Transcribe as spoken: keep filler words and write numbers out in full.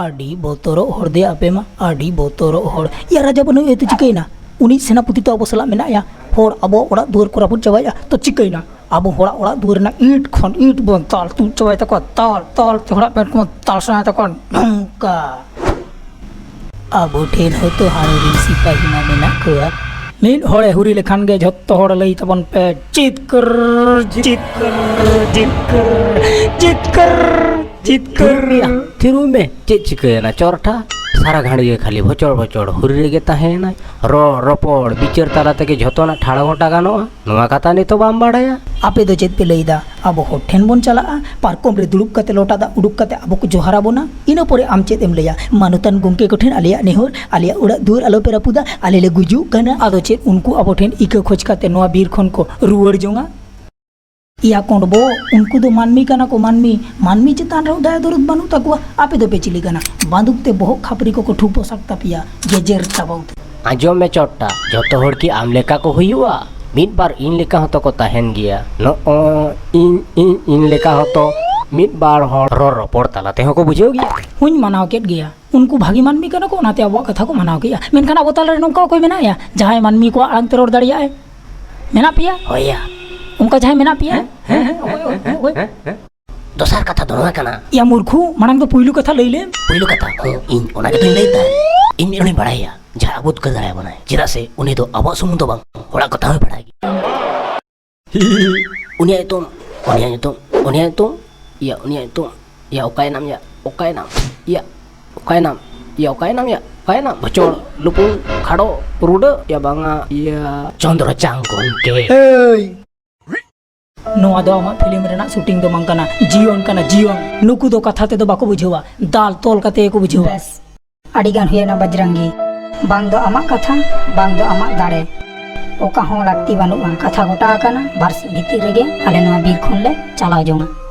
ᱟᱹᱰᱤ ᱵᱚᱛᱚᱨᱚᱜ ᱦᱚᱲ ᱫᱮ ᱟᱯᱮ ᱢᱟ, ᱟᱹᱰᱤ ᱵᱚᱛᱚᱨᱚᱜ ᱦᱚᱲ᱾ ᱭᱟ ᱨᱟᱡᱟ ᱵᱟᱹᱱᱩᱭ ᱛᱚ ᱪᱤᱠᱟᱹᱭᱮᱱᱟ? ᱩᱱᱤ ᱥᱮᱱᱟᱯᱚᱛᱤ ᱛᱚ ᱟᱵᱚ ᱥᱟᱞᱟᱜ ᱢᱮᱱᱟᱭᱟ᱾ ᱦᱚᱲ ᱟᱵᱚᱣᱟᱜ ᱚᱲᱟᱜ ᱫᱩᱣᱟᱹᱨ ᱠᱚ ᱨᱟᱹᱯᱩᱫ ᱪᱟᱵᱟᱭᱮᱫᱼᱟ, ᱛᱚ ᱪᱤᱠᱟᱹᱭᱮᱱᱟ? ᱟᱵᱚ ᱦᱚᱲᱟᱜ ᱚᱲᱟᱜ ᱫᱩᱣᱟᱹᱨ ᱨᱮᱱᱟᱜ ᱤᱸᱴ ᱠᱷᱚᱱ ᱤᱸᱴ ᱵᱚᱱ ᱫᱟᱞ ᱛᱩᱫ ᱪᱟᱵᱟᱭ ᱛᱟᱠᱚᱣᱟ, ᱫᱟᱞ, ᱫᱟᱞ ᱛᱮ ᱦᱚᱲᱟᱜ ᱢᱮᱫ ᱠᱚᱵᱚᱱ ᱫᱟᱞ ᱥᱟᱱᱟᱭ ᱛᱟᱠᱚᱣᱟ, ᱱᱚᱝᱠᱟ᱾ ᱟᱵᱚ ᱴᱷᱮᱱ ᱦᱚᱸᱛᱚ ᱦᱟᱹᱬᱩ ᱨᱤᱱ ᱥᱤᱯᱟᱹᱦᱤ ᱢᱟ ᱢᱮᱱᱟᱜ ᱠᱚᱣᱟ᱾ ᱢᱤᱫ ᱦᱚᱲᱮ ᱦᱩᱨᱤ ᱞᱮᱠᱷᱟᱱ ᱜᱮ ᱡᱷᱚᱛᱚ ᱦᱚᱲ ᱞᱟᱹᱭ ᱛᱟᱵᱚᱱ ᱯᱮ, ᱡᱤᱛᱠᱟᱹᱨ, ᱡᱤᱛᱠᱟᱹᱨ, ᱡᱤᱛᱠᱟᱹᱨ, ᱡᱤᱛᱠᱟᱹᱨ, ᱡᱤᱛᱠᱟᱹᱨ᱾ ᱛᱷᱤᱨᱩᱜ ᱢᱮ, ᱛᱷᱤᱨᱩᱜ ᱢᱮ᱾ ᱪᱮᱫ ᱪᱤᱠᱟᱹᱭᱮᱱᱟ ᱪᱚᱨᱴᱟ? ᱥᱟᱨᱟ ᱜᱷᱟᱹᱲᱤ ᱜᱮ ᱠᱷᱟᱹᱞᱤ ᱵᱷᱚᱪᱚᱲ ᱵᱷᱚᱪᱚᱲ ᱦᱩᱨᱤ ᱨᱮᱜᱮ ᱛᱟᱦᱮᱸᱭᱮᱱᱟᱭ᱾ ᱨᱚᱲ ᱨᱚᱯᱚᱲ ᱵᱤᱪᱟᱹᱨ ᱛᱟᱞᱟ ᱛᱮᱜᱮ ᱡᱷᱚᱛᱚᱱᱟᱜ ᱴᱷᱟᱲᱚ ᱜᱚᱴᱟ ᱜᱟᱱᱚᱜᱼᱟ, ᱱᱚᱣᱟ ᱠᱟᱛᱷᱟ ᱱᱤᱛᱚᱜ ᱵᱟᱢ ᱵᱟᱲᱟᱭᱟ? ᱟᱯᱮ ᱫᱚ ᱪᱮᱫ ᱯᱮ ᱞᱟᱹᱭᱫᱟ? ᱟᱵᱚ ᱦᱚᱲ ᱴᱷᱮᱱ ᱵᱚᱱ ᱪᱟᱞᱟᱜᱼᱟ, ᱯᱟᱨᱠᱚᱢ ᱨᱮ ᱫᱩᱲᱩᱵ ᱠᱟᱛᱮ ᱞᱚᱴᱟ ᱫᱟᱜ ᱩᱰᱩᱠ ᱠᱟᱛᱮ ᱟᱵᱚ ᱠᱚ ᱡᱚᱦᱟᱨ ᱟᱵᱚᱱᱟ, ᱤᱱᱟᱹ ᱯᱚᱨᱮ ᱟᱢ ᱪᱮᱫ ᱮᱢ ᱞᱟᱹᱭᱟ? ᱢᱟᱱᱚᱛᱟᱱ ᱜᱚᱢᱠᱮ ᱠᱚᱴᱷᱮᱱ ᱟᱞᱮᱭᱟᱜ ᱱᱮᱦᱚᱨ, ᱟᱞᱮᱭᱟᱜ ᱚᱲᱟᱜ ᱫᱩᱣᱟᱹᱨ ᱟᱞᱚ ᱯᱮ ᱨᱟᱹᱯᱩᱫᱟ, ᱟᱞᱮ ᱞᱮ ᱜᱩᱡᱩᱜ ᱠᱟᱱᱟ᱾ ᱟᱫᱚ ᱪᱮᱫ ᱩᱱᱠᱩ ᱟᱵᱚ ᱴᱷᱮᱱ ᱤᱠᱟᱹ ᱠᱷᱚᱡᱽ ᱠᱟᱛᱮ ᱱᱚᱣᱟ ᱵᱤᱨ ᱠᱷᱚᱱ ᱠᱚ ᱨᱩᱣᱟᱹᱲ ᱡᱚᱝᱟ? ᱤᱭᱟ ᱠᱚᱸᱰᱵᱚ, ᱩᱱᱠᱩ ᱫᱚ ᱢᱟᱹᱱᱢᱤ ᱠᱟᱱᱟ ᱠᱚ, ᱢᱟᱹᱱᱢᱤ᱾ ᱢᱟᱹᱱᱢᱤ ᱪᱮᱛᱟᱱ ᱨᱮᱦᱚᱸ ᱫᱟᱭᱟ ᱫᱚᱨᱚᱫ ᱵᱟᱹᱱᱩᱜ ᱛᱟᱠᱚᱣᱟ᱾ ᱟᱯᱮ ᱫᱚᱯᱮ ᱪᱤᱞᱤ ᱠᱟᱱᱟ? ᱵᱟᱸᱫᱩᱠ ᱛᱮ ᱵᱚᱦᱚᱜ ᱠᱷᱟᱯᱨᱤ ᱠᱚᱠᱚ ᱴᱷᱩ ᱯᱚᱥᱟᱜ ᱛᱟᱯᱮᱭᱟ, ᱜᱮᱡᱮᱨ ᱪᱟᱵᱟ ᱩᱛᱟᱹᱨ᱾ ᱟᱸᱡᱚᱢ ᱢᱮ ᱪᱚᱴᱴᱟ, ᱡᱷᱚᱛᱚ ᱦᱚᱲ ᱠᱤ ᱟᱢ ᱞᱮᱠᱟ ᱠᱚ ᱦᱩᱭᱩᱜᱼᱟ? ᱢᱤᱫ ᱵᱟᱨ ᱤᱧ ᱞᱮᱠᱟ ᱦᱚᱸᱛᱚ ᱠᱚ ᱛᱟᱦᱮᱱ ᱜᱮᱭᱟ᱾ ᱱᱚᱜᱼᱚᱭ ᱤᱧ, ᱤᱧ, ᱤᱧ ᱞᱮᱠᱟ ᱦᱚᱸᱛᱚ ᱢᱤᱫ ᱵᱟᱨ ᱦᱚᱲ ᱨᱚᱲ ᱨᱚᱯᱚᱲ ᱛᱟᱞᱟ ᱛᱮᱦᱚᱸ ᱠᱚ ᱵᱩᱡᱷᱟᱹᱣ ᱜᱮᱭᱟ᱾ ᱦᱚᱧ ᱢᱟᱱᱟᱣ ᱠᱮᱫ ᱜᱮᱭᱟ, ᱩᱱᱠᱩ ᱵᱷᱟᱹᱜᱤ ᱢᱟᱹᱱᱢᱤ ᱠᱟᱱᱟ ᱠᱚ, ᱚᱱᱟᱛᱮ ᱟᱵᱚᱣᱟᱜ ᱠᱟᱛᱷᱟ ᱠᱚ ᱢᱟᱱᱟᱣ ᱠᱮᱜᱼᱟ᱾ ᱢᱮᱱᱠᱷᱟᱱ ᱟᱵᱚ ᱛᱟᱞᱟᱨᱮ ᱱᱚᱝᱠᱟ ᱚᱠᱚᱭ ᱢᱮᱱᱟᱭᱟ, ᱡᱟᱦᱟᱸᱭ ᱢᱟᱹᱱᱢᱤ ᱠᱚᱣᱟᱜ ᱟᱲᱟᱝ ᱛᱮ ᱨᱚᱲ ᱫᱟᱲᱮᱭᱟᱜᱼᱟᱭ? ᱢᱮᱱᱟᱜ ᱯᱮᱭᱟ? ᱦᱳᱭ ᱭᱟ᱾ ᱚᱱᱠᱟ ᱡᱟᱦᱟᱸᱭ ᱢᱮᱱᱟᱜ ᱯᱮᱭᱟ? ᱦᱮᱸ? ᱦᱮᱸ? ᱚᱠᱚᱭ, ᱚᱠᱚᱭ, ᱚᱠᱚᱭ? ᱫᱚᱥᱟᱨ ᱠᱟᱛᱷᱟ ᱫᱚ ᱱᱚᱣᱟ ᱠᱟᱱᱟ᱾ ᱭᱟ ᱢᱩᱨᱠᱷᱩ, ᱢᱟᱲᱟᱝ ᱫᱚ ᱯᱩᱭᱞᱩ ᱠᱟᱛᱷᱟ ᱞᱟᱹᱭ ᱞᱮᱢ᱾ ᱯᱩᱭᱞᱩ ᱠᱟᱛᱷᱟ? ᱦᱮᱸ, ᱤᱧ ᱚᱱᱟ ᱜᱮᱛᱚᱧ ᱞᱟᱹᱭ ᱫᱟ᱾ ᱤᱧ ᱢᱤᱫ ᱦᱚᱲᱤᱧ ᱵᱟᱲᱟᱭᱟ, ᱡᱟᱦᱟᱸᱭ ᱟᱵᱚ ᱩᱫᱽᱜᱟᱹᱨ ᱫᱟᱲᱮᱭᱟᱵᱚᱱᱟᱭ᱾ ᱪᱮᱫᱟᱜ ᱥᱮ ᱩᱱᱤ ᱫᱚ ᱟᱵᱚᱣᱟᱜ ᱥᱩᱢᱩᱝ ᱫᱚ ᱵᱟᱝ, ᱦᱚᱲᱟᱜ ᱠᱟᱛᱷᱟ ᱦᱚᱸᱭ ᱵᱟᱲᱟᱭ ᱜᱮᱭᱟ᱾ ᱩᱱᱤᱭᱟᱜ ᱧᱩᱛᱩᱢ, ᱩᱱᱤᱭᱟᱜ ᱧᱩᱛᱩᱢ, ᱩᱱᱤᱭᱟᱜ ᱧᱩᱛᱩᱢ, ᱭᱟ, ᱩᱱᱤᱭᱟᱜ ᱧᱩᱛᱩᱢ, ᱭᱟ, ᱚᱠᱟᱭᱮᱱᱟᱢ, ᱭᱟ, ᱚᱠᱟᱭᱮᱱᱟᱢ, ᱭᱟ, ᱚᱠᱟᱭᱮᱱᱟᱢ, ᱭᱟ, ᱚᱠᱟᱭᱮᱱᱟᱢ, ᱭᱟ, ᱚᱠᱟᱭᱮᱱᱟᱢ? ᱵᱷᱚᱪᱚᱲ, ᱞᱩᱯᱩᱝ, ᱠᱷᱟᱰᱚ, ᱨᱩᱰᱟᱹ, ᱭᱟ ᱵᱟᱝᱟ, ᱭᱟ, ᱪᱚᱱᱫᱨᱚ ᱪᱟᱸᱫ ᱜᱚᱢᱠᱮ᱾ ᱮᱭ! ᱱᱚᱣᱟ ᱫᱚ ᱟᱢᱟᱜ ᱯᱷᱤᱞᱢ ᱨᱮᱱᱟᱜ ᱥᱩᱴᱤᱝ ᱫᱚ ᱵᱟᱝ ᱠᱟᱱᱟ, ᱡᱤᱭᱚᱱ ᱠᱟᱱᱟ, ᱡᱤᱭᱚᱱ᱾ ᱱᱩᱠᱩ ᱫᱚ ᱠᱟᱛᱷᱟ ᱛᱮᱫᱚ ᱵᱟᱠᱚ ᱵᱩᱡᱷᱟᱹᱣᱟ, ᱫᱟᱞ ᱛᱚᱞ ᱠᱟᱛᱮ ᱜᱮᱠᱚ ᱵᱩᱡᱷᱟᱹᱣᱟ᱾ ᱵᱮᱥ, ᱟᱹᱰᱤ ᱜᱟᱱ ᱦᱩᱭᱮᱱᱟ ᱵᱟᱡᱽᱨᱟᱝᱜᱤ᱾ ᱵᱟᱝ ᱫᱚ ᱟᱢᱟᱜ ᱠᱟᱛᱷᱟ, ᱵᱟᱝ ᱫᱚ ᱟᱢᱟᱜ ᱫᱟᱲᱮ, ᱚᱠᱟ ᱦᱚᱸ ᱞᱟᱹᱠᱛᱤ ᱵᱟᱹᱱᱩᱜᱼᱟ᱾ ᱠᱟᱛᱷᱟ ᱜᱚᱴᱟ ᱟᱠᱟᱱᱟ, ᱵᱟᱨ ᱥᱤᱧ ᱵᱷᱤᱛᱤᱨ ᱨᱮᱜᱮ ᱟᱞᱮ ᱱᱚᱣᱟ ᱵᱤᱨ ᱠᱷᱚᱱ ᱞᱮ ᱪᱟᱞᱟᱣ ᱡᱚᱝᱟ᱾